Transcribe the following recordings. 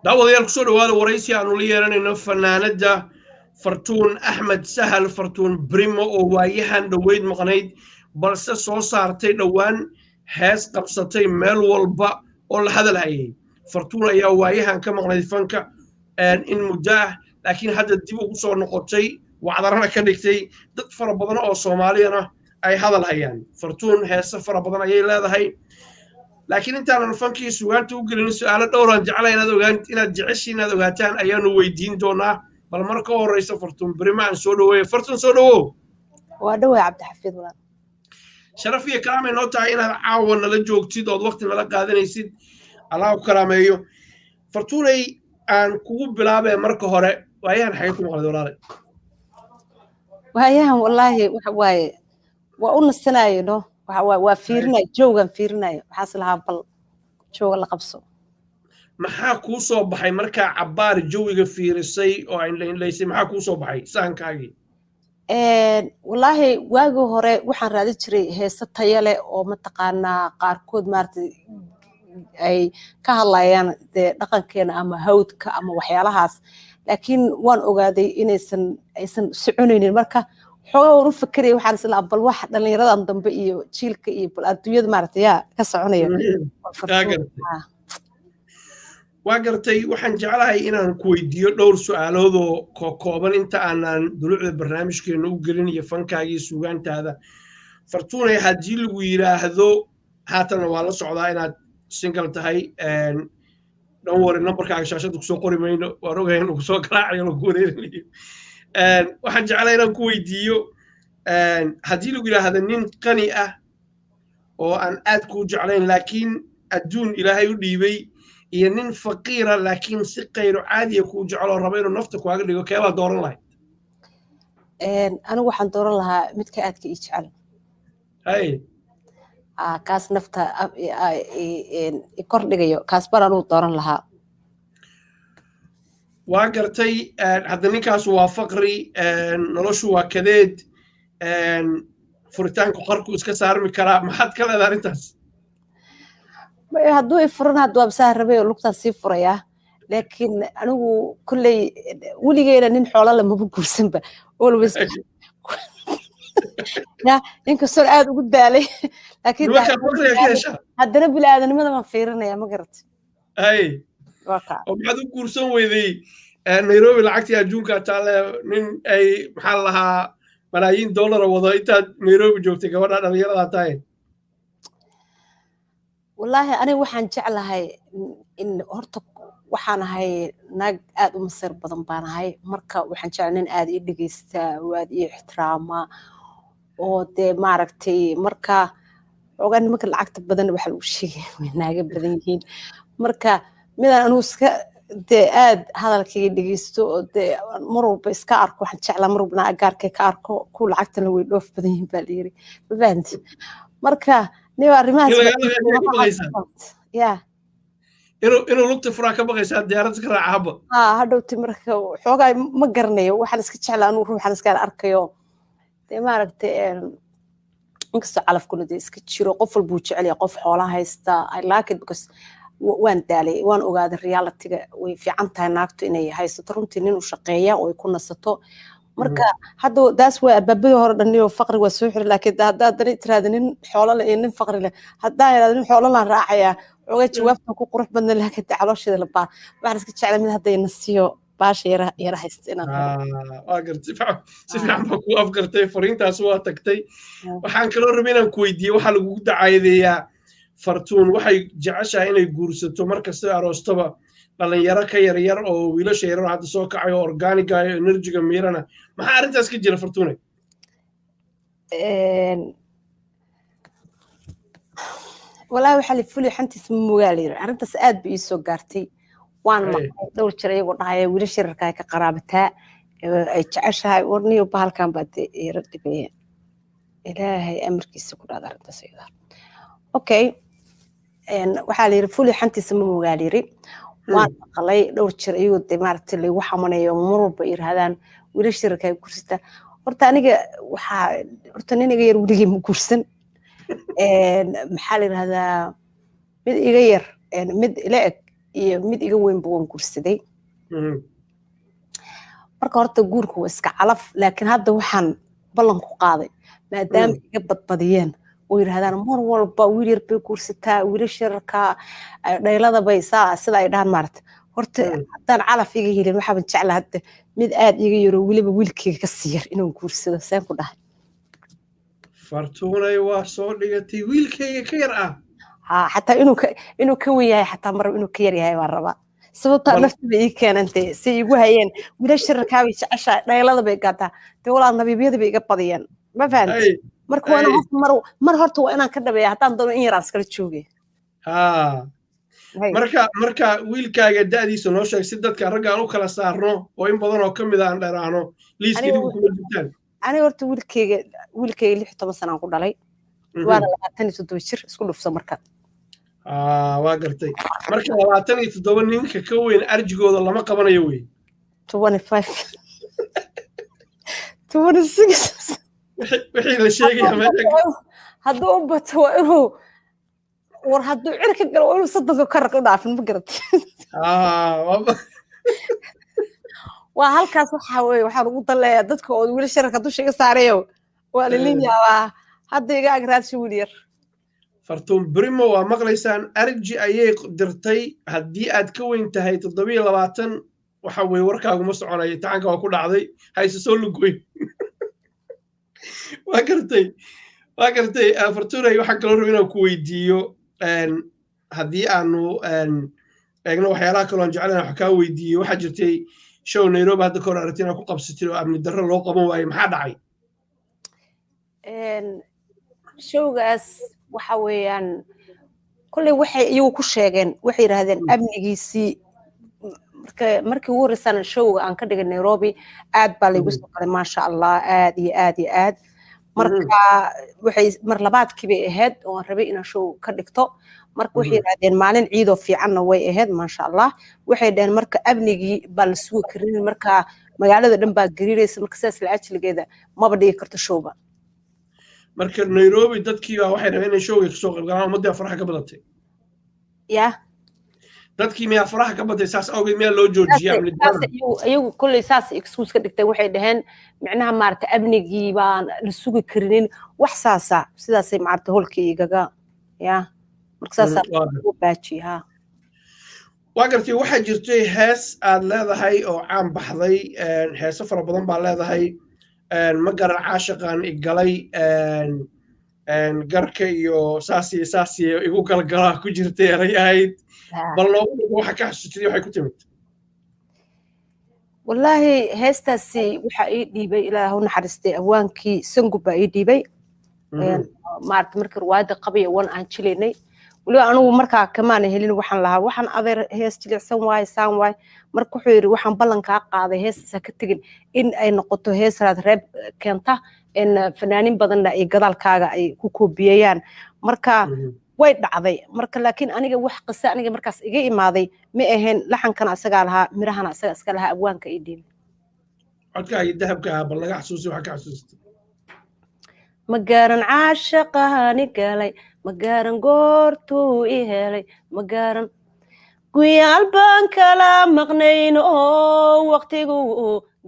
Daawadayaal, kusoo dhawaada waraysi aanu la yeelanayno fanaanada Fartuun Axmed Sahal, Fartuun Brimo, oo waayahan dhoweyd maqnayd balse soo saartay dhowaan hees qabsatay meel walba oo la hadal hayay. Fartuun ayaa waayahan ka maqnayd fanka in muddo ah, laakiin hadda dib ugu soo noqotay, wacdarana ka dhigtay, dad fara badan oo Soomaaliyana ay hadal hayaan. Fartuun heese fara badan ayay leedahay, laakiin intaanan fankii sugaanta u gelin, su-aalo dhowraan jeclay inaad ogaan, inaad jeceshiin inaad ogaataan ayaanu weydiin doonaa. Bal marka horeysa Fartuun Berima aan soo dhaweeyo. Fartuun, soo dhawow. Waa dhawaa, Cabdixafiid walaal. Sharaf iyo karaamay noo tahay inaad caawa nala joogtid ood waqti nala qaadanaysid. Allah ku karaameeyo. Fartuunay, aan kugu bilaabee, marka hore waayahan xagee ku maqlay, walaale? Waayahan wallaahi waxa waaye waa u nasanayo, no, waxa waaye waa fiirinayo, joogan fiirinayo, waxaas lahaa bal jooga la qabso. Maxaa kuu soo baxay markaa cabbaar jawiga fiirisay oo indhaindhaysay? Maxaa kuu soo baxay sahankaagii? Wallaahi waagii hore waxaan raadin jiray heese tayo leh oo mataqaanaa qaarkood maaragtay ay ka hadlayaan dee dhaqankeena ama hawdka ama waxyaalahaas, laakiin waan ogaaday inaysan aysan soconaynin. Marka xoogaa waan u fekeraya, waxaan islaa bal wax dhallinyaradan dambe iyo jiilka iyo bal adduunyada maaragtay yaa ka soconaya. Waa gartay. Waxaan jeclahay inaan ku weydiiyo dhowr su-aaloodoo kooban inta aanan dulucda barnaamijkeena u gelin iyo fankaagii suugaantaada. Fartuunay, haddii lagu yidhaahdo, haatanna waa la socdaa inaad single tahay, don't worry, numberkaaga shaashadda kusoo qori mayno, waan ogahay inuu kusoo garaacayo, lagu wareerinayo. Waxaan jeclahay inaan ku weydiiyo, haddii lagu yidhaahdo nin qani ah oo aan aad kuu jeclayn laakiin adduun Ilaahay u dhiibay iyo nin faqiira laakiin si kayro caadiya kuu jeceloo raba inuu nafta kuaga dhigo, keebaa dooran lahayd? Anigu waxaan dooran lahaa midka aadka ii jecel. Hay. Kaas nafta kor dhigayo, kaas baan anugu dooran lahaa. Waa gartay. Hadda ninkaas waa faqri, noloshu waa kadeed, furitaanku qarku iska saarmi karaa. Maxaad ka leedahay arrintaas? Hadduu i furan, hadda waa bisaha rabay oo lugtaan sii furayaa, laakiin anigu kolley weligeena nin xoola le maba guursanba always, ya inkastoo aad ugu daalay, laakiin haddana bini-aadanimada baan fiirinaya, ma garatay? Hay, oo maxaad u guursan weyday? Nairobi lacagtii adduunka taale, nin ay maxaa lahaa malaayiin dollara wado intaad Nairobi joogtay, gabadha dhalinyaradaa tahay. Wallaahi aniga waxaan jeclahay in horta waxaan ahay naag aad u masir badan baan ahay. Marka waxaan jeclay nin aad ii dhegeystaa oo aad ii ixtiraama oo dee maaragtay. Marka xoogaa nimanka lacagta badan waxa lagu sheegaya way naaga badan yihiin. Marka midaan anugu iska dee aad hadalkayga dhegeysto oo dee mar walba iska arko, waxaan jeclaa mar walba agaarkay ka arko. Kuwa lacagtana way dhoof badan yihiin baa la yiri, ma fahanti? Marka niba arrimahaas ya inuu lugta furaa ka baqaysaa, diyaarad iska raaca haba. Ha, hadhowti marka xoogaa ma garanayo. Waxaan iska jeclaa anugu ruuxan iska arkayo dee maaragtay, inkastoo calafkuna dee iska jiro, qof walbuu jecel yahay qof xoola haysta. I like it because waan daalay, waan ogaaday realityga. Way fiican tahay naagtu inay haysato runtii nin u shaqeeya oo ay ku nasato. Marka hadda daas waa albaabadii hore dhaniyo, faqri waa soo xiri, laakiin haddaa haddana tiraahda nin xoolo leh iyo nin faqri leh, haddaan idhahdo nin xoolo laan raacayaa, xoogaa jawaabtan ku qurux badna, laakiin dee caloosheeda la baar, waxaan iska jeclay mid hadda ina siiyo baasha yara yara haysta inaan. Waa gartay, si fiican baa kuu afgartay, fariintaas waa tagtay. Waxaan kaloo rabay inaan ku weydiiyo, waxaa lagugu dacaayadeeyaa Fartuun waxay jeceshahay inay guursato markasta aroostaba dhalinyaro ka yaryar oo wiilasha yaryar hadda soo kacay oo organiga iyo energyga miirana. Maxaa arrintaas ka jira, Fartuune? Walaahi waxaa la fuli xantiis ma mogaa la yiri. Arrintaas aad bay ii soo gaartay, waan maqlay dhowr jir iyagoo dhahaya wiilasha yararka ay ka qaraabataa, ay jeceshahay. Warniyo bahalkan baa dee yara dhibaya, Ilaahay amarkiisa ku dhacda arrintaas iyada. Okay, waxaa la yiri fuli xantiisa ma mogaa la yiri. Waan maqlay dhowr jir iyagoo dee maaragtay laygu xamanayo, mar walba yiraahdaan wiilasha yararka ay guursataa. Horta aniga waxaa horta nin iga yar weligay ma guursan. Maxaa la yirahdaa, mid iga yar, mid ila eg. Iyo mid iga weynba waan guursaday. Marka horta guurku waa iska calaf, laakiin hadda waxaan ballan ku qaaday, maadaama iga badbadiyeen oo yidhahdaan mar walba wiil yar bay guursataa, wiilasha yararkaa dhaylada bay saa sida ay dhahaan, maarata, horta haddaan calaf iga helin, waxaaban jeclaa hadda mid aad iga yaro, weliba wiilkayga ka sii yar inaan guursado. Seen ku dhahay? Fartuunay waa soo dhigatay wiilkayga ka yar ah. Ha, xataa inuu ka wen yahay xataa marab, inuu ka yar yahay baan rabaa, sababtaa nafti bay ii keenantay si igu hayeen wiilasha yararkaa bay jeceshahay, dhaylada bay gaataa. Dee walaal, nabiibyada bay iga badiyeen, ma fahanti? Marka waa inaan horta mar horta waa inaan ka dhabeeya, haddaan doono in yaraan iskala joogay. Ha, marka wiilkaaga da'diisa noo sheeg, si dadka raggaan u kala saarno oo in badan oo ka mid aan dheraano liiska idigu kuma jirtaan. Aniga horta wiilkayga 16 sanaan ku dhalay, waana 27 jir, isku dhufso marka. Waa gartay. Marka 27 ninka ka weyn arjigooda lama qabanayo wey. 25, 26. Wixii la sheegaya meesha. Hadduu u bato waa inuu war, hadduu cirka galo waa inuu 30-ka karaq u dhaafin, ma garat? Waa halkaas. Waxaa weye, waxaan ugu daleeyaa dadka oo wili shararka dusha iga saarayo, waa lalin yaabaa hadda iga agraadsha wiil yar. Fartuun Brimo, waa maqlaysaan, arji ayay dirtay. Haddii aad ka weyn tahay 27, waxa weye warkaaguma soconayo, imtixaanka waa ku dhacday, hayse soo lugoyn. Waa gartay, waa gartay. Fartuunay, waxaan kaloo raba inaan ku weydiiyo, haddii aanu eegno waxyaalaha kaloo aan jeclayn wax kaa weydiiyo, waxaa jirtay show Nairobi hadda kahor aragti inaad ku qabsatay oo amni darro loo qaban waayey. Maxaa dhacay? Showgaas waxa weeyaan, kolley waxay iyagu ku sheegeen, waxay yidhaahdeen amnigiisii. Marka markii ugu horreysana showga aan ka dhigay Nairobi, aad baa laygu soo galay, maasha Allah, aad iyo aad iyo aad. Marka waxay mar labaadkii bay ahayd oo aan rabay inaan show ka dhigto. Marka waxay yidhahdeen maalin ciidoo fiicanna way ahayd, maasha Allah. Waxay dhaheen marka amnigii baa la sugi karin, marka magaalada dhan baa gariiraysa, marka sidaas la ajligeeda maba dhigi karto showba. Marka Nairobi dadkii baa waxay rabeen inay showga kasoo qayb galaan, ummaddii faraha ka badatay. Ya. Dadkii miyaa faraha ka batay, saas awgeed miyaa loo joojiyay amni darrada? Iyagu kolley saas excuse ka dhigteen. Waxay dhaheen micnaha maarata amnigii baan la sugi karinin, wax saasa, sidaasay maarata holkii igaga ya, marka saasaa loo baajiyay, ha. Waa gartay. Waxaa jirtay hees aad leedahay oo caan baxday. Heeso fara badan baa leedahay. Ma garan caashiqan igalay, garka iyo saas iyo saas iyo igu galgalaa ku jirtay, eray ahayd. Bal noogu dhigo waxa ka xasuustay, waxay ku timid. Wallaahi heestaasi waxaa ii dhiibay, Ilaah u naxariistay, awaankii Sangub baa ii dhiibay, maarata, markii ruwaayadda Qabaya wan aan jilaynay. Weliba anigu markaa kamaana helin. Waxaan lahaa, waxaan adeer hees jilicsan waaye, saan waaye. Marka wuxuu yidhi, waxaan ballan kaa qaaday heestaas ha ka tegin, in ay noqoto hees raad reeb keenta in fanaanin badanna ay gadaalkaaga ay ku koobiyeyaan. Marka way dhacday. Marka laakiin aniga wax qisa aniga markaas iga imaaday ma ahayn. Laxankana asagaa lahaa, mirahana asaga iska lahaa, abwaanka ii dhiibay. Codkaagii dahabka ahaa bal naga xasuusi waxa ka xasuustay. Ma garan caashaqaani galay, ma garan goortuu i helay, ma garan guyaal baan kala maqnayn oo waqtigu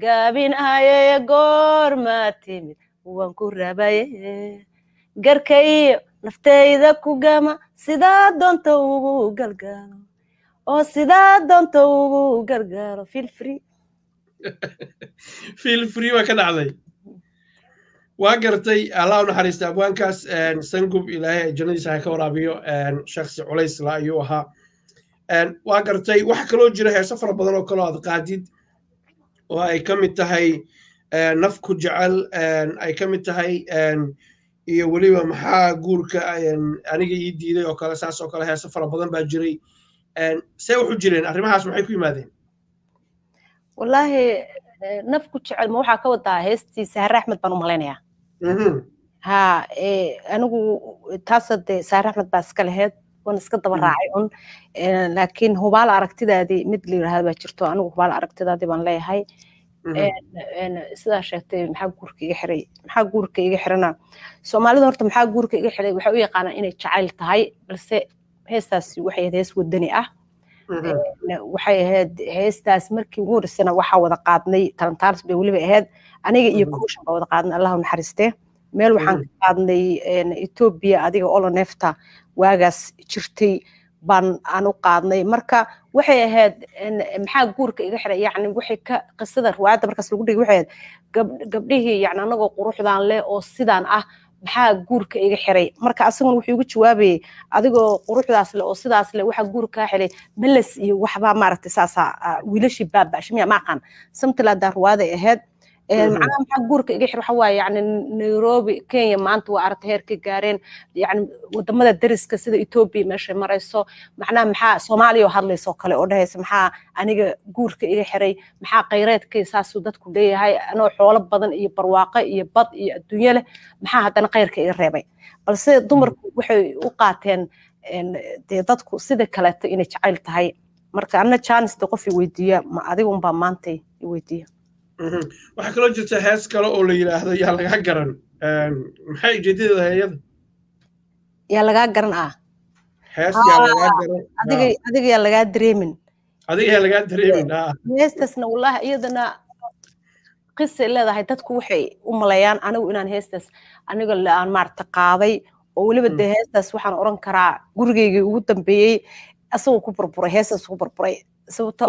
gaabin aye, goorma timid waan ku rabaye, garka iyo naftayda ku gama, sidaa doonta ugu galgaalo oo sidaa doonta ugu gargaaro, feel free. Feel free waa ka dhacday, waa gartay. Allah u naxariista abwaankaas Sangub, Ilaahay jannadiisa ha ka waraabiyo, shaksi culaysla ayuu ahaa. Waa gartay. Waxa kaloo jira heeso fara badan oo kaloo aad qaadid oo ay ka mid tahay Naf ku Jecel, ay ka mid tahay, iyo weliba Maxaa Guurka Aniga Ii Diiday oo kale. Saas oo kale heeso fara badan baa jiray. See wuxu jireen arrimahaas, maxay ku yimaadeen? Wallaahi Naf ku Jecel ma waxaa ka wadaa heestii Sahre Axmed baan u malaynayaa. Ha, anigu taas dee Sahre Axmed baa iska laheyd, waan iska daba raacay un. Laakiin Hubaal Aragtidaadii mid la yidhaahdo baa jirto. Anigu Hubaal Aragtidaadii baan leeyahay. Sidaa sheegtay, Maxaa Guurka Iga Xiray, Maxaa Guurka Iga Xirana, Soomaalida horta Maxaa Guurka Iga Xiray waxay u yaqaanaan inay jacayl tahay, balse heestaasi waxay ahayd hees wadani ah. Waxay ahayd heestaas markii ugu horreysana waxaa wada qaadnay Talantaalis bay weliba ahayd, aniga iyo Kooshan baa wada qaadnay, Allahu naxariistee. Meel waxaan ka qaadnay Etoobiya, adiga Oloneefta waagaas jirtay baan aan u qaadnay. Marka waxay ahayd maxaa guurka iga xiray, yacni waxay ka qisada riwaayadda markaas lagu dhigay waxay ahayd gabdhihii, yacni anagoo quruxdaan leh oo sidaan ah, maxaa guurka iga xiray? Marka asaguna wuxuu igu jawaabayay, adigoo quruxdaas leh oo sidaas leh, waxaa guurka kaa xiray meles iyo waxbaa maaragtay, saasaa wiilashii baaba'shay miya, ma aqaan, something like that riwaayaday ahayd. Macnaha maxaa guurka iga xir waxa waaye, yacni Nairobi, Kenya maanta waa aragtay heerkay gaareen, yacni wadamada deriska sida Ethiopia meeshay marayso. Macnaha maxaa Soomaaliya oo hadlaysa oo kale oo dhahaysa maxaa aniga guurka iga xiray, maxaa khayraadkay saasuu dadku leeyahay, anoo xoolo badan iyo barwaaqo iyo bad iyo adduunyo leh, maxaa haddana khayrka iga reebay? Balse dumarku waxay u qaateen dee dadku sida kaleeto inay jacayl tahay. Marka anna chance de qof i weydiiya ma adiga unbaa maantay i weydiiya. Waxaa kaloo jirta hees kale oo la yidhaahdo Yaa Lagaa Garan. Maxay ujeedadeeda heeyada? Yaa Lagaa Garan ah? Hees Yaa Lagaa Garan. Adiga yaa lagaa dareemin. Adiga yaa lagaa dareemin. Heestasna wallahi iyadana qisay leedahay. Dadku waxay u maleeyaan anigu inaan heestaas aniga aan maarata qaaday, oo weliba dee heestaas waxaan oran karaa gurigeygii ugu dambeeyey asagoo ku burburay heestaas ku burburay, sababta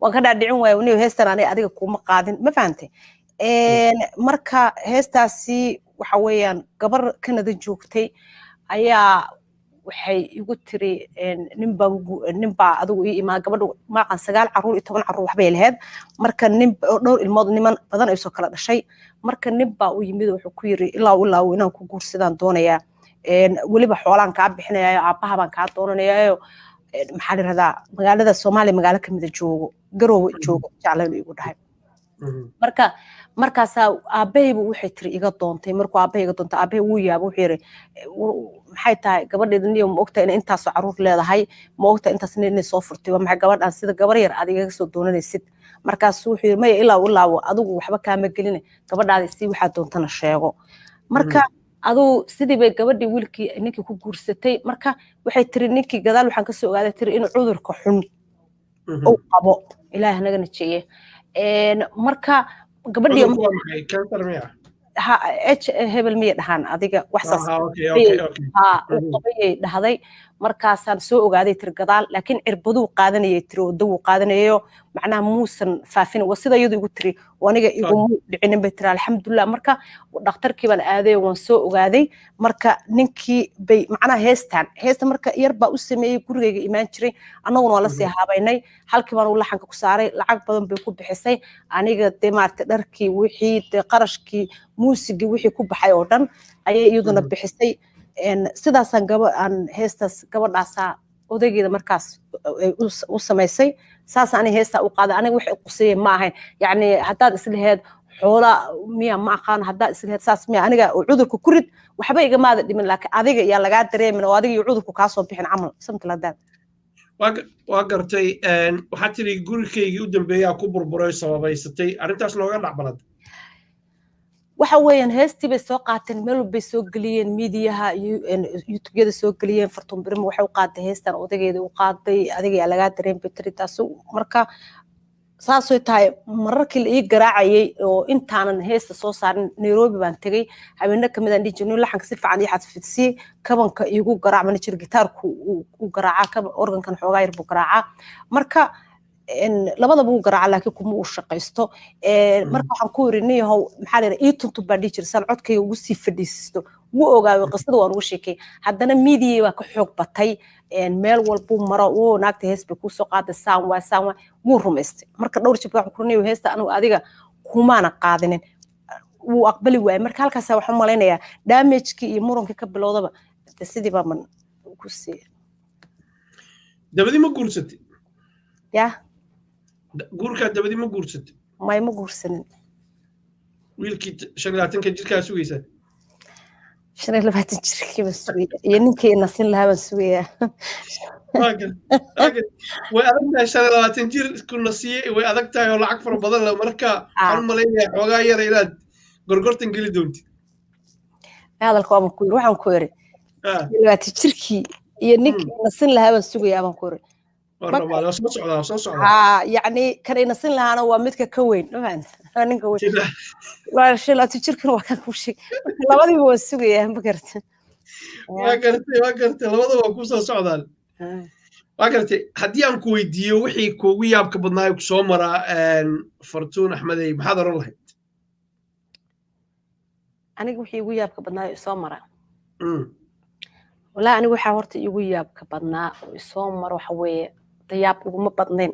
waan ka dhaadhicin waaya niyo heestan aniga adiga kuma qaadin, ma fahantay? Marka heestaasi waxa weeyaan gabar Canada joogtay ayaa waxay igu tiri ninbaa ninbaa adigu ii imaa. Gabadhu maaqan 9 caruur iyo 10 caruur waxbay lahayd. Marka nin dhowr ilmood niman badan ay soo kala dhashay. Marka nin baa u yimid, wuxuu ku yiri, ilaa ilaa inaan ku guursadaan doonayaa, weliba xoolaan kaa bixinayayo, aabbaha baan kaa doonanayayo, maxaa la yirahdaa, magaalada Soomaaliya magaalo kamida joogo, Garoowe joogo, jeclaynu igu dhahay. Marka markaasaa aabbahaybu waxay tiri iga doontay. Markuu aabbahay iga doontay, aabbahay wuu yaaba, wuxuu yiri, maxay tahay gabadheeda niyo, ma ogtahay inay intaasoo caruur leedahay? Ma ogtahay intaas nin inay soo furtay? Waa maxay gabadhan sida gabar yar aad igaga soo doonanaysid? Markaasu wuxuu yiri, maya, ilaa ilaa adigu waxba kaama geline, gabadhaada sii, waxaad doontana sheego. Marka aduu sidii bay gabadhii wiilkii ninkii ku guursatay. Marka waxay tiri ninkii gadaal waxaan kasoo ogaaday tiri inuu cudurka xun uu qabo, Ilaah naga najeeye. Marka gabadhii h hebel miyay dhahaan, adiga waxsaas ha uu qabayay dhahday. Markaasaan soo ogaaday tiri gadaal, laakiin cirbaduu qaadanayay tiri oo dawuu qaadanayayo, macnaha muusan faafin, waa sida iyadu igu tiri, oo aniga igumu dhicinin bay tiri, alxamdulilah. Marka dhakhtarkii baan aaday, waan soo ogaaday. Marka ninkii bay macnaha heestan heesta marka yar baa u sameeyey, gurigayga imaan jiray, annaguna waa lasii haabaynay, halkii baan u laxanka ku saaray. Lacag badan bay ku bixisay aniga dee maaragtay dharkii wixii dee qarashkii muusigii wixii ku baxay oo dhan ayay iyaduna bixisay. Sidaasaan gaba aan heestaas gabadhaasaa odaygeeda markaas u samaysay, saas ani heestaa u qaaday. Aniga waxay quseeyey ma ahayn, yacni haddaad islaheed xoola miya, ma aqaan, haddaad islaheed saas miya, aniga oo cudurka ku rid waxba igamaada dhimin, laakiin adiga yaa lagaa dareemin oo adiga iyo cudurku kaa soo bixin camal, something like that. Waa gartay. Waxaad tiri gurikaygii u dambeeyaa ku burburay, sababaysatay arrintaas nooga dhacbalad. Waxa weeyaan heestii bay soo qaateen, meel bay soo geliyeen, miidiyaha iyo YouTubeyada soo geliyeen. Fartuun Birimo waxay u qaaday heestan odageeda u qaaday, adiga yaa lagaa dareen bay tiri taas. Marka saasay tahay mararkii la ii garaacayay oo intaanan heesta soo saarin, Nairobi baan tegey, habeeno kamid aan dhihi jirnay, laxanka si fiican ii xadfidsiye, kabanka iigu garaac mana jiro, gitaarku u garaacaa, organkan xoogaa yar buu garaacaa. Marka labadaba wuu garaaca, laakiin kuma uu shaqaysto. Marka waxaan ku yiri, niyahow, maxaa la yidhaha, ii tuntun baan dhihi jiray saan codkayga ugu sii fadhiisisto. Wuu ogaaway qisada, waan uga sheekay. Haddana miidiyay baa ka xoog batay, meel walbuu maro, wuu naagta hees bay kuusoo qaaday, saan waa saan waa, wuu rumaystay. Marka dhowr jib waxaan ku niyow heesta anigu adiga kumaana qaadinin, wuu aqbali waayay. Marka halkaasa waxaan u malaynayaa damagekii iyo murankii ka bilowdaba sidii baa man ku sii. Dabadi ma guursatay? Yah. Guurkaa dabadi ma guursatay? May, ma guursanin. Wiilkii 25-ka jirkaa sugaysaa? 25 jirkii baan sugaya iyo ninkii nasin lahaa baan sugayaa. Way adag tahay 25 jir ku nasiye, way adag tahay oo lacag fara badan leh. Marka waxaan u malaynayaa xoogaa yara inaad gorgortan geli doontid. Hadalka waan ku yiri, waxaan ku yiri 25 jirkii iyo ninkii nasin lahaa baan sugayaa baan ku yiri. Ha, yacni kan inasin lahaana waa midka ka weyn, ma ninka weyn waa 25 jirkan, waa kan ku sheeg. Labadiiba waa sugayaa, ma garata? Waa gartay, waa gartay, labadaba waa kusoo socdaan, waa gartay. Haddii aan ku weydiiyo wixii kuugu yaabka badnaa ku soo maraa, Fartuun Axmedey, maxaad oran lahayd? Aniga wixii igu yaabka badnaa isoo mara, wallahi aniga waxaa horta igu yaabka badnaa oo isoo maro waxa weeye, yaab iguma badnayn,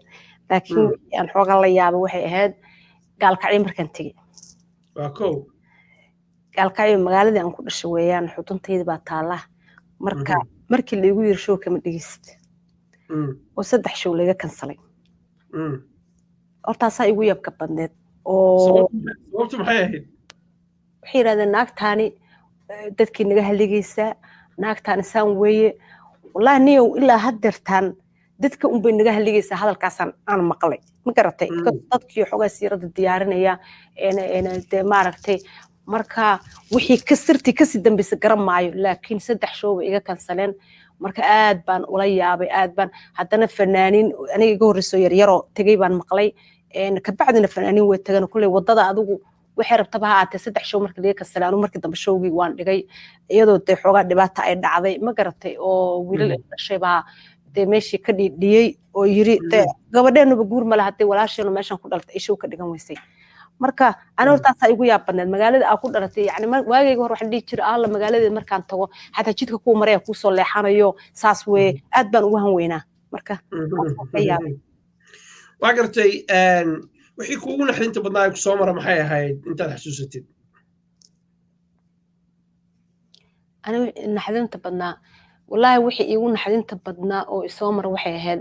laakiin wixii aan xoogaa la yaabay waxay ahayd Gaalkacyo markaan tegey. Waa kow. Gaalkacyo magaaladii aan ku dhashay weeyaan, xuduntayda baa taalla. Marka markii laigu yiri show kama dhegeyst oo 3 show laga kansalay, hortaasaa igu yaabka badneed oo Sababtu maxay ahayd? Waxay yidhahdeen naagtaani dadkii naga haligaysaa, naagtaani saan weeye. Wallahi niyow, ilaa haddeertaan dadka unbay naga haligaysaa hadalkaasaan aan maqlay, ma garatay? Dadkii xoogaa siirada diyaarinaya dee, maaragtay. Marka wixii ka sirtii kasii dambaysa garan maayo, laakiin 3 show bay iga kansaleen. Marka aad baan ula yaabay, aad baan. Haddana fanaaniin aniga iga horreysoo yaryaroo tegey baan maqlay, kabacdina fanaaniin way tagan. Kulley waddada adigu waxay rabtaba ha aatee, 3 show markii laga kansalay, anu markii dambe showgii waan dhigay, iyadoo dee xoogaa dhibaata ay dhacday, ma garatay? Oo wiilal ay dhashay baa dee meeshii ka dhiidhiyey oo yiri dee gabadheenuba guur male haddii walaasheenu meeshan ku dhalatay ay show ka dhigan weysay. Marka ani hortaasaa igu yaab badneed, magaalada aa ku dhalatay. Yani waagayga hore waxaan dhihi jiray, alla magaaladeed markaan tago xataa jidka kuwa maraya kuusoo leexanayo, saas weye, aad baan ugu hanweynaa. Marka ka yaabay. Waa gartay. Wixii kuugu naxdinta badnaa ee kusoo mara maxay ahayd intaad xasuusatid? Ani naxdinta badnaa, wallaahi wixii iigu naxdinta badnaa oo isoo mara waxay ahayd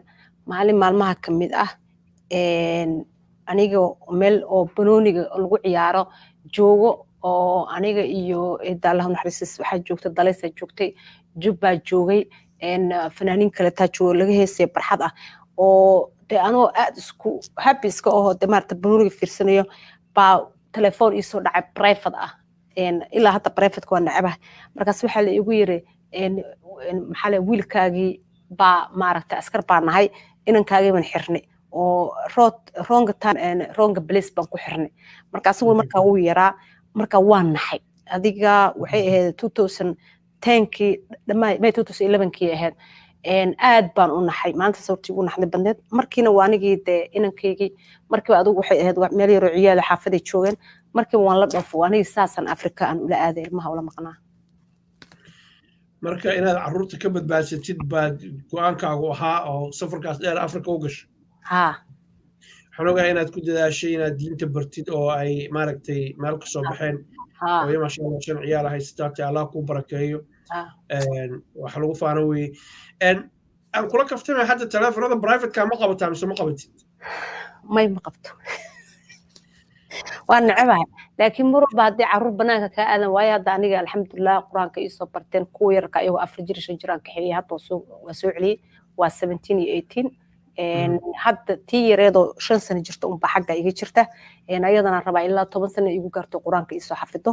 maalin maalmaha ka mid ah, aniga meel oo banooniga lagu ciyaaro joogo, oo aniga iyo Allah naxariis waxaa joogta dalaysaa joogtay, jubbaa joogay, fanaaniin kaletaa joogo, laga heesaya barxad ah, oo dee anoo aad isku happy iska ahoo dee maarata banooniga fiirsanayo baa telefoon iisoo dhacay private ah. Ilaa hadda privateka waa necbaha. Markaas waxaa la igu yiri, maxaa le, wiilkaagii baa maaragtay askar baa nahay, inankaagii baan xirnay oo rood wrong time wrong place baan ku xirnay. Marka asagu markaa wuu yaraa. Marka waa naxay. Adiga waxay ahayd 2010-kii dhammaa may 2011-kii ahayd. Aad baan u naxay maalintaas, horta igu naxday badneed. Markiina waa anigii dee inankaygii markiiba adigu waxay ahayd meel yaroo ciyaalo xaafaday joogeen, markiiba waan la dhoofo anigii, saasaan Afrika aan ula aaday, ilmaha ula maqnaa. Marka inaad carruurta ka badbaadsatid baad go-aankaagu ahaa oo safarkaas dheer Afrika u gasho? Haa. Waxaan ogahay inaad ku dadaashay inaad diinta bartid oo ay maaragtay meel ka soo baxeen. Hooyo maasha Allah 5 ciyaal haysataa te, Allah kuu barakeeyo, waxa lagu faano weeye. Aan kula kaftamay, hadda teleefonada privateka ma qabataa mise ma qabatid? May, ma qabto, waa necebahay. Laakiin mar walba haddii carruur banaanka kaa aadan waayo, hadda aniga alxamdulilah qur-aanka iisoo barteen kuwa yarka, ayagoo 4 jir 5 jiraan kaxeeyey, hadda waa soo celiyey, waa 17 iyo 18. Hadda tii yareedoo 5 sano jirta unbaa xagga iga jirta, ayadana rabaa ilaa 10 sano igu gaarto qur-aanka iisoo xafido.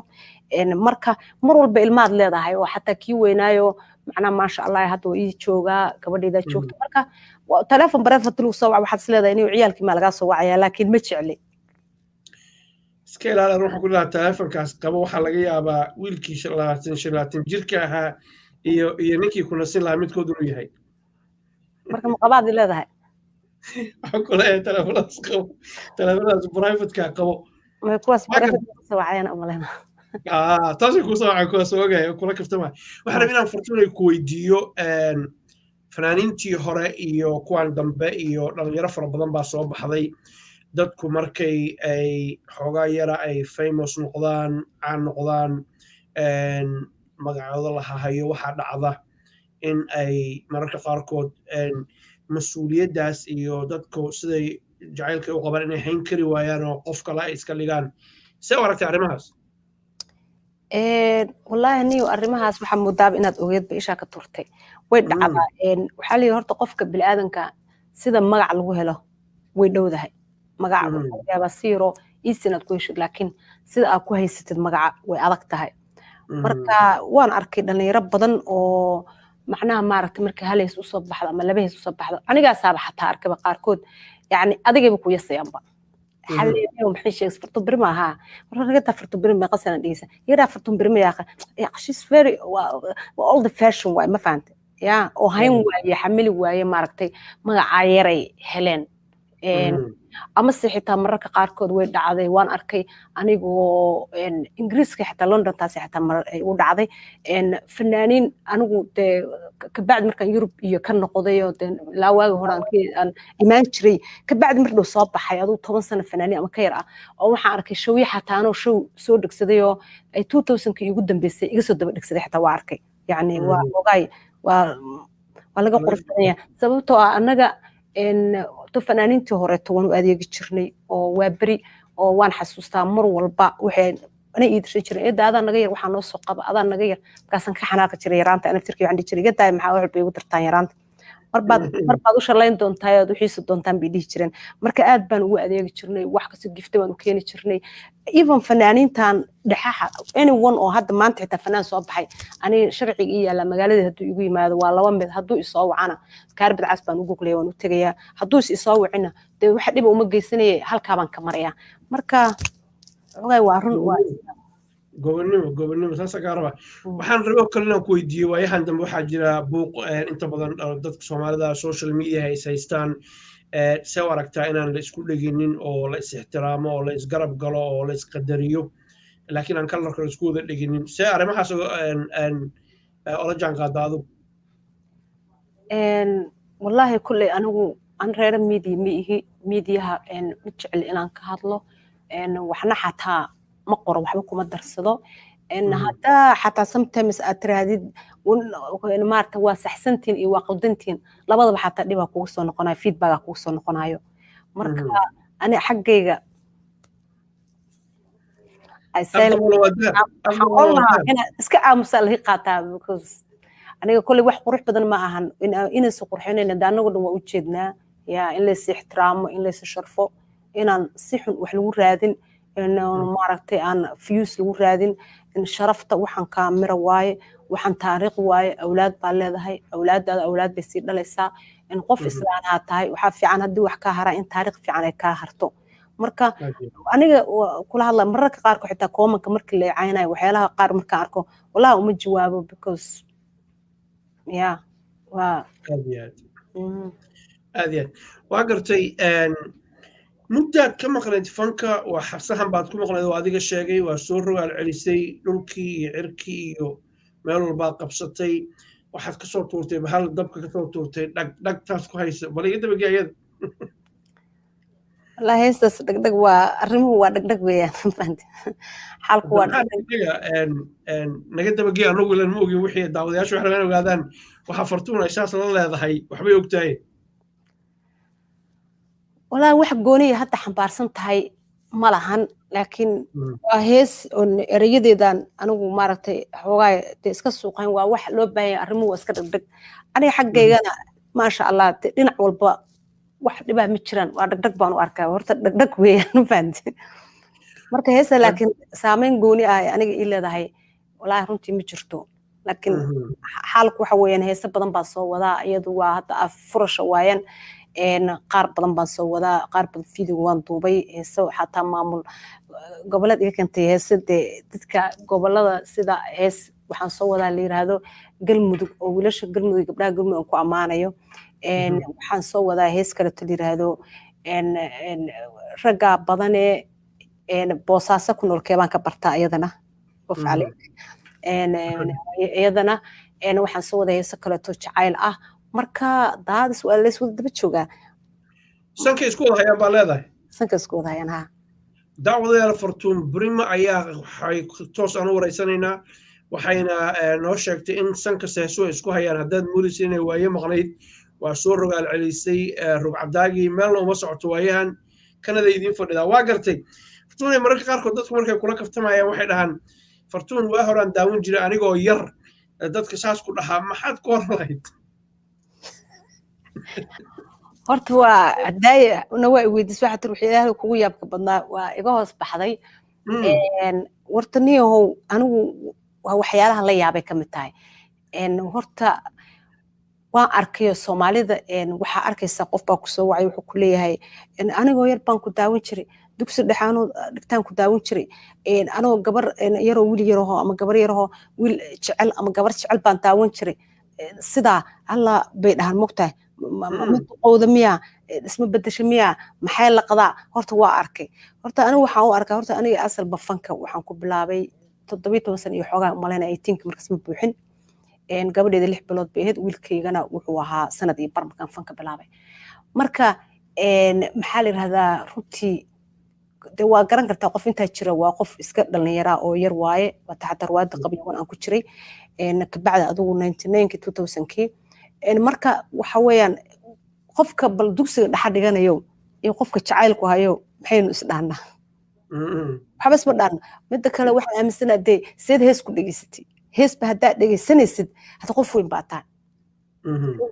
Marka mar walba ilmaad leedahay oo xataa kii weynaayo macnaha maasha Allah hadda waa ii joogaa, gabadhaydaa joogta. Marka teleefon private lagu soo waca waxaad is leedahay inuu ciyaalkii maa lagaa soo wacaya, laakiin ma jecli. Iska ilaali, waxaan ku dhahaa teleefonkaas qabo. Waxaa laga yaabaa wiilkii 25 25 jirka ahaa iyo ninkii ku nasin lahaa midkood inuu yahay. Marka maqabaad leedahay? Waxaan ku leeyahay teleefonadaas qabo, teleefonadaas privateka qabo. Kuwaas private kusoo wacayaan umaleyna. Taasay kusoo wacay kuwaas, ogahay, kula kaftamaya. Waxaan rabaa inaan Fortuna ku weydiiyo, fanaaniintii hore iyo kuwan dambe iyo dhalinyaro fara badan baa soo baxday. Dadku markay ay xoogaa yara ay famous noqdaan, caan noqdaan, magacooda la hahayo, waxaa dhacda in ay mararka qaarkood mas-uuliyaddaas iyo dadku siday jacaylka u qabaan inay hayn kari waayaan oo qof kale ay iska dhigaan. See u aragtay arrimahaas? Wallaahi niyo, arrimahaas waxaa moodaaba inaad ogeedba, ishaa ka turtay. Way dhacdaa. Waxaa la yidhi horta qofka bini'aadanka sida magac lagu helo way dhowdahay. Magaca waxaa laga yaabaa si yaroo easy inaad ku heshid, laakiin sida aad ku haysatid magaca way adag tahay. Marka waan arkay dhalinyaro badan oo Macnaha maaragtay, marka hal hees usoo baxdo ama laba hees usoo baxdo, anigaasaaba xataa arkaba qaarkood, yacni adigayba ku yasayaanba. Xalleeyo maxay sheegay? Fartuun Birima ahaa. Marka naga taa Fartuun Birima meeqa sana dhigeysa yaraa? Fartuun Birima yaaqa, she's very all the fashion waay, ma fahantay? Ya oo hayn waaye, xamili waaye, maaragtay, magacaa yaray heleen. Ama se xitaa mararka qaarkood way dhacday, waan arkay anigoo Ingiriiska xitaa, London, taasi xitaa marar ay u dhacday. Fanaaniin anigu dee kabacdi markaan Yurub iyo ka noqday oo dee ilaa waagi hore aan imaan jiray, kabacdi mar dhow soo baxay, aduu 10 sano fanaaniin ama ka yar ah, oo waxaan arkay showyo xataa anoo show soo dhegsaday oo ay 2000-kii igu dambeysay iga soo daba dhegsaday xitaa waa arkay. Yacni waa ogaay, waa laga qurux badan yahay, sababtoo ah annaga to fanaaniintii horeeto waan u adeegi jirnay oo waa beri oo waan xasuustaa mar walba waxay ana ii dirsan jireen: "Eedda, adaa naga yar, waxaa noo soo qaba, adaa naga yar." Markaasaan ka xanaaqi jiray yaraanta anaftirkii. Waxaan dhihi jiray: "Iga daaya, maxaa wax walba igu dirtaan yaraanta? Marbaad u shalayn doontaa ood u xiisi doontaan," bay dhihi jireen. Marka aad baan ugu adeegi jirnay, wax kasta gifta baan u keeni jirnay, even fanaaniintan dhexaxa, anyone oo hadda maanta xitaa fanaan soo baxay. Aniga sharciga ii yaalla, magaalada hadduu igu yimaado waa laba mid: hadduu isoo wacana kaarbad cas baan u goglaya, waan u tegayaa. Hadduu is isoo wicina, dee waxa dhiba uma geysanaya, halkaa baan ka marayaa. Marka ogaay, waa run, waa Gobonnimo, gobonnimo, saasa kaa rabaa. Waxaan rabay oo kale inaan ku weydiiyo: waayahan dambe waxaa jira buuq inta badan dadka Soomaalida social media is haystaan. See u aragtaa inaan la isku dheginin oo la is ixtiraamo oo la isgarab galo oo la isqadariyo, laakiin aan kalarka la isku wada dheginin? See arrimahaas ola jaan qaada adigu? Wallaahi kulley anigu an reera media ma ihi, mediaha ma jecli inaan ka hadlo, waxna xataa ma qoro, waxba kuma darsado. Haddaa xataa sometimes aad tirahdid maarata waa saxsantiin iyo waa qaldantiin, labadaba xataa dhibaa kugu soo noqonayo, feedbackaa kugu soo noqonayo. Marka ani xaggayga waxaan oran lahaa inaa iska aamusaa laga qaataa, because aniga kolley wax qurux badan ma ahan inaysa qurxinayn. Hadda anagu dhan waa ujeednaa ya in laysi ixtiraamo, in laysi sharfo, inaan si xun wax lagu raadin, in maaragtay aan views lagu raadin, in sharafta waxaan kaa mira waaye, waxaan taariikh waaye. Awlaad baa leedahay, awlaadaada awlaad bay sii dhalaysaa, in qof islaanaa tahay. Waxaa fiican haddii wax kaa haraa in taariikh fiican ay kaa harto. Marka aniga kula hadla, mararka qaarkood xitaa commentka markii la caynayo, waxyaalaha qaar markaan arko, wallahi uma jawaabo, because ya waa Aad iyo aad, aad iyo aad, waa gartay. Muddaad ka maqnayd fanka, waa xabsahan baad ku maqnayd oo adiga sheegay, waa soo rogaal celisay, dhulkii iyo cirkii iyo meel walbaad qabsatay. Waxaad kasoo tuurtay bahal dabka kasoo tuurtay, dhag dhagtaas ku haysa, bal iga dabagee ayada. Wallahi heestaas dhagdhag waa, arrimuhu waa dhagdhag weeyaan, fahanti? Xaalku waa dhagdhaga. Naga dabagee, anagu ilan ma ogin wixii daawadayaashu waxay rabaan ogaadaan. Waxaa Fartuun ay saas la leedahay, waxbay ogtahay. Wallahi wax gooniya hadda xambaarsan tahay ma lahan, laakiin waa hees oon erayadeedan anigu maaragtay xoogaa dee iska suuqayn. Waa wax loo baahan yahay, arrimuhu waa iska dhagdhag. Aniga xaggaygana maasha Allah, dee dhinac walba wax dhibaa ma jiraan, waa dhagdhag baan u arkaa, horta dhagdhag weeyaan, ma fahanti? Marka heesta laakiin saameyn gooni ah aniga ii leedahay walaahi runtii ma jirto, laakiin xaalku waxa weeyaan heese badan baan soo wadaa. Iyadu waa hadda af furasha waayaan, qaar badan baan soo wadaa, qaar badan video waan duubay. Heese xataa maamul goboleed iga keentay, heese dee dadka gobolada, sida hees waxaan soo wadaa la yiraahdo Galmudug, oo wiilasha Galmudug, gabdhaha Galmudug aan ku ammaanayo. Waxaan soo wadaa hees kaleeto la yiraahdo ragga badanee Boosaaso ku nool keebaan ka bartaa, iyadana qof cali. Iyadana waxaan soo wadaa heeso kaleeto jacayl ah. Marka daadis waa lays wada daba joogaa. Sanka isku wada hayaan baa leedahay. Sanka isku wada hayaan, ha. Daawadayaal, Fartuun Brima ayaa waxay toos aan u wareysanaynaa, waxayna noo sheegtay in sanka seesu ay isku hayaan. Haddaad moodaysa inay waaye maqnayd, waa soo rogaal celisay rugcadaagii, meelna uma socoto waayahan, Kanada idiin fadhidaa. Waa gartay. Fartuun, mararka qaarkood dadku markay kula kaftamayaan waxay dhahaan: "Fartuun waa horaan daawan jiray anigoo yar." Dadka saas ku dhahaa maxaad ku oran lahayd? Horta waa hadaaye na waa iweydiis, waxaa tiri waxyaalaha kugu yaabka badnaa, waa iga hoos baxday. Warta niyahow, anigu waa waxyaalaha la yaabay ka mid tahay. Horta Waan arkayo Soomaalida, waxaa arkaysaa qof baa kusoo wacay, wuxuu ku leeyahay, "Anigoo yar baan ku daawan jiray, dugsi dhexaanoo dhigtaan ku daawan jiray, anoo gabar yaroo wiil yaraho ama gabar yaraho wiil jecel ama gabar jecel baan daawan jiray." Sidaa alla bay dhahaan, mogtahay, ma duqowda miyaa, isma bedesha miyaa, maxay laqdaa? Horta waa arkay. Horta anigu waxaan u arkaa, horta aniga asalba fanka waxaan ku bilaabay 17 sano iyo xoogaa umalayna, 18-ka markaas ma buuxin. Gabadheeda 6 bilood bay ahayd, wiilkaygana wuxuu ahaa sanad iyo bar markaan fanka bilaabay. Marka maxaa la yidhahdaa, runtii de waa garan kartaa, qof intaa jira waa qof iska dhalinyaraa oo yar waaye. Waa taxataa ruwaada qabyawan aan ku jiray kabacdi adigu 99-kii, 2000-kii. Marka waxa weeyaan, qofka bal dugsiga dhexa dhiganayo iyo qofka jacaylku hayo, maxaynu isdhahnaa? Waxba isma dhaarna. Midda kale, waxaan aaminsanaa dee seed hees ku dhegeysatay, heesba haddaad dhegeysanaysid, hadda qof weyn baa tahay.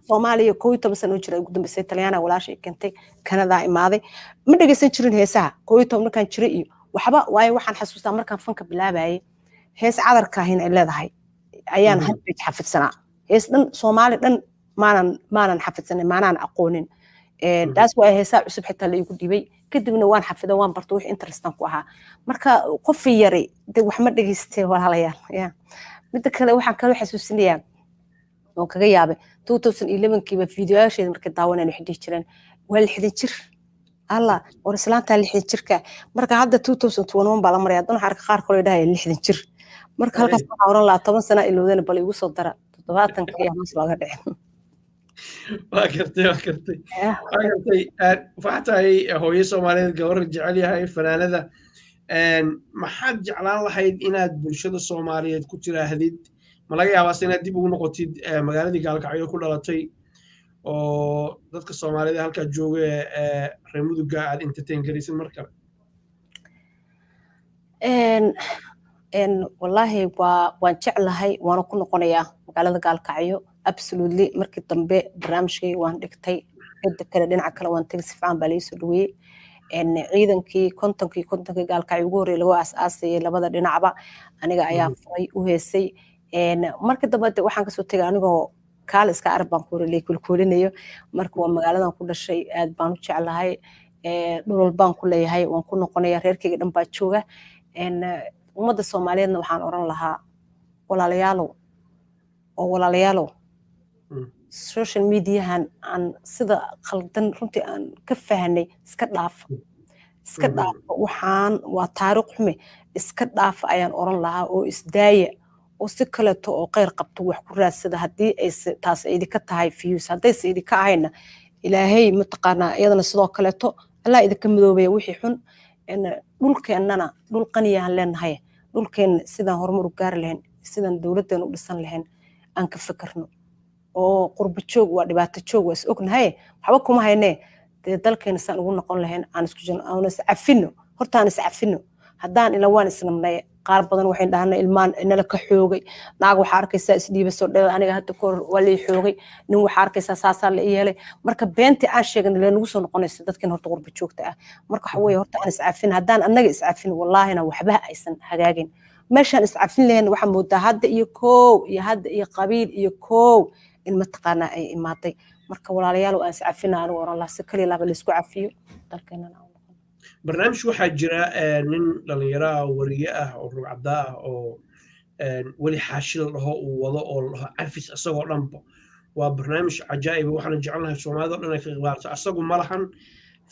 Soomaaliya 11 sano jira ugu dambeysay, Talyaana walaashay keentay, Kanadaa imaaday, ma dhegeysan jirin heesaha 11 markaan jiray iyo waxba. Waayo, waxaan xasuustaa markaan fanka bilaabayay, hees cadarkaahin ay leedahay ayaan hal page xafidsanaa. Hees dhan, Soomaali dhan maanan xafidsanin, maanaan aqoonin. Taas waa heesaa cusub xitaa la igu dhibay, kadibna waan xafido, waan barto wix interestan ku ahaa. Marka qofi yari de wax ma dhegeystee, walaalayaal. Ya midda kale, waxaan kaloo xasuusinayaa oo kaga yaabay, 2011-kiiba fiidiyoyaasheeda markay daawanayaan waxay dhihi jireen, "Waa 60 jir, alla war islaantaa 60 jirka." Marka hadda 2021 baa la maraya, haddana waxaan arka qaar kaloo dhahaya 60 jir. Marka halkaas waxaa oran lahaa, 10 sana ilowdana, bal igu soo dara 70-ka iyo hoos looga dhicin. Waa gartay. Waxaa tahay hooyo Soomaaliyeed, gabar jecel yahay fanaanada. Maxaad jeclaan lahayd inaad bulshada Soomaaliyeed ku tiraahdid? Ma laga yaabaase inaad dib ugu noqotid magaaladii Gaalkacyo ku dhalatay, oo dadka Soomaaliyeed halkaa jooga ee reer Muduga aad entertain garaysid mar kale? Wallaahi waan jeclahay, waana ku noqonayaa magaalada Gaalkacyo, absolutely. Markii dambe barnaamijkay waan dhigtay cidda kale, dhinaca kale waan tegay, si fiican baa laii soo dhaweeyey. Ciidankii 50-kii Gaalkacyo ugu horreeyay lagu aas-aasayay labada dhinacba aniga ayaa furay, u heesay. Markii dambe de waxaan kasoo tegay anigoo kaal iska arag baan ku horeley kulkuulinayo. Marka waa magaaladan ku dhashay, aad baan u jeclahay, dhulal baan ku leeyahay, waan ku noqonaya, reerkayga dhan baa jooga. Ummadda Soomaaliyeedna waxaan oran lahaa, walaalayaalow oo walaalayaalow, social mediahan aan sida khaldan runtii aan ka fahanay iska dhaafa, iska dhaafa. Waxaan waa taariikh xume, iska dhaafa ayaan oran lahaa, oo isdaaya, oo si kaleeto oo kheyr qabto wax ku raadsada. Haddii ay taas idinka tahay views, haddayse idinka ahayna, Ilaahay mataqaanaa iyadana sidoo kaleeto Allah idinka midoobaya wixii xun. Dhulkeennana dhul qaniyahan leenahay, dhulkeenna sidaan horumar u gaari lahayn, sidaan dowladdeena u dhisan lahayn aan ka fikirno. Oo qurbo joog waa dhibaato joog, waa is ognahay, waxba kuma haynee. Dee dalkeena saan ugu noqon lahayn aan isku jirno, aan is cafino, horta aan is cafino. Haddaan ila waan isnabnay, qaar badan waxay dhahnay ilmaan inala ka xoogay. Naag waxaa arkaysaa isdhiiba soo dheer, "Aniga hadda kahor waa lii xoogay." Nin waxaa arkaysaa, "Saasaa la yeelay." Marka beentii aan sheegnay leenagu soo noqonayso dadkan horta qurba joogta ah. Marka waxa weeye, horta aan iscafin. Haddaan annaga iscafin, wallaahina waxba aysan hagaagin. Meeshaan iscafin lahayn, waxaa moodaa hadda iyo koow iyo hadda iyo qabiil iyo koow in mataqaanaa ay imaaday. Marka walaalayaal, aan iscafina anigu oran lahaa, si kaliya laba laysku cafiyo, dalkeenana. Barnaamij waxaa jira nin dhalinyaro ah, wariye ah oo rugcaddaa ah, oo Weli Xaashi la dhaho, uu wado oo la dhaho Cafis. Isagoo dhanba waa barnaamij cajaa'iba, waxaana jecelnahay Soomaalida o dhan ay ka qaybqaadato. Asagu ma lahan,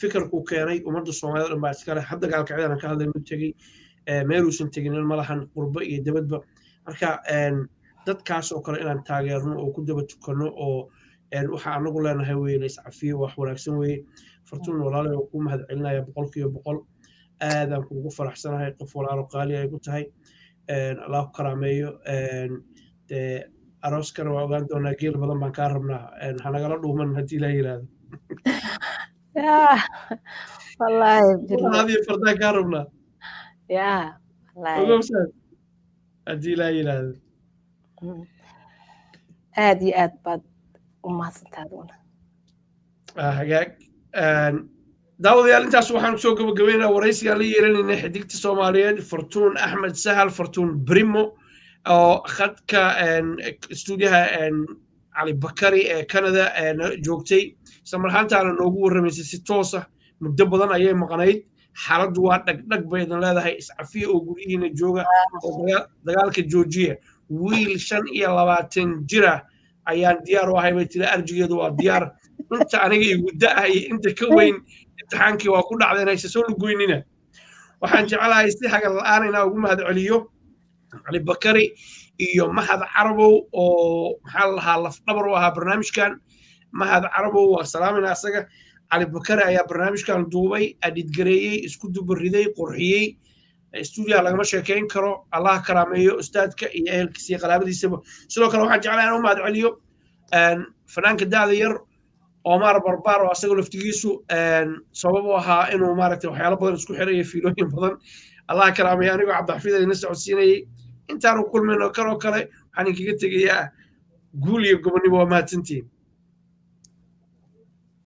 fikirkuu keenay ummadda Soomaalida o dhan baa iskale. Hadda Gaalkacyadan ka hadlay, mid tegey meeluusan teginin ma lahan, qurbo iyo dibadba. Marka dadkaas oo kale inaan taageerno oo ku daba tukanno oo waxa anagu leenahay weye la iscafiyo, wax wanaagsan weeye. Fartuun walaalay, oo kuu mahad celinaya 100%, aadaan kuugu faraxsanahay, qof walaalo qaali ay ku tahay. Allah ku karaameeyo. Dee arooskana waa ogaan doonaa, geel badan baan kaa rabnaa, hanagala dhuuman haddii ilaa yiraahdo. Wallaahi. Adiyo fardaan kaa rabnaa. Ya wallaahi. Ogowsaad haddii ilaa yiraahdo. Aad iyo aad baad u mahadsantahay adiguna. Hagaag daawadayaal, intaas waxaan kusoo gabagabeynaa waraysigaan la yeelanayna xidigta Soomaaliyeed Fartuun Axmed Sahal, Fartuun Brimo, oo khadka stuudiyaha. Cali Bakari ee Canada joogtay, isla marhaantaana noogu warramaysay si toosa. Muddo badan ayay maqnayd. Xaaladdu waa dhagdhag bay idin leedahay. Iscafiya oo guryihiina jooga oo dagaalka joojiya. Wiil 25 jira ayaan diyaar u ahay, bay tiri. Arjigeedu waa diyaar. Inta aniga igu da'ah iyo inta ka weyn imtixaankii waa ku dhacdeen, hayse soo lugoynina. Waxaan jecelahay si hagar la'aan inaa ugu mahad celiyo Cali Bakari iyo Mahad Carabow oo, maxaa la lahaa, lafdhabar u ahaa barnaamijkan. Mahad Carabow waa salaamayna asaga. Cali Bakari ayaa barnaamijkan duubay, adhidgareeyey, isku dubariday, qurxiyey. Stuudiyaha lagama sheekeyn karo. Allah karaameeyo ustaadka iyo ehelkiisa iyo qaraabadiisaba. Sidoo kale waxaan jeclahay inaan u mahad celiyo fanaanka da'da yar Omar Barbaar, oo asagoo laftigiisu sabab u ahaa inuu, maaragtay, waxyaalo badan isku xiray iyo fiilooyin badan. Allah karaameeyo. Anigoo Cabdixafiid idina socodsiinayay, intaanu kulmayno kanoo kale, waxaan idinkaga tegayaa guul iyo gobonnimo. Waa mahadsantihiin.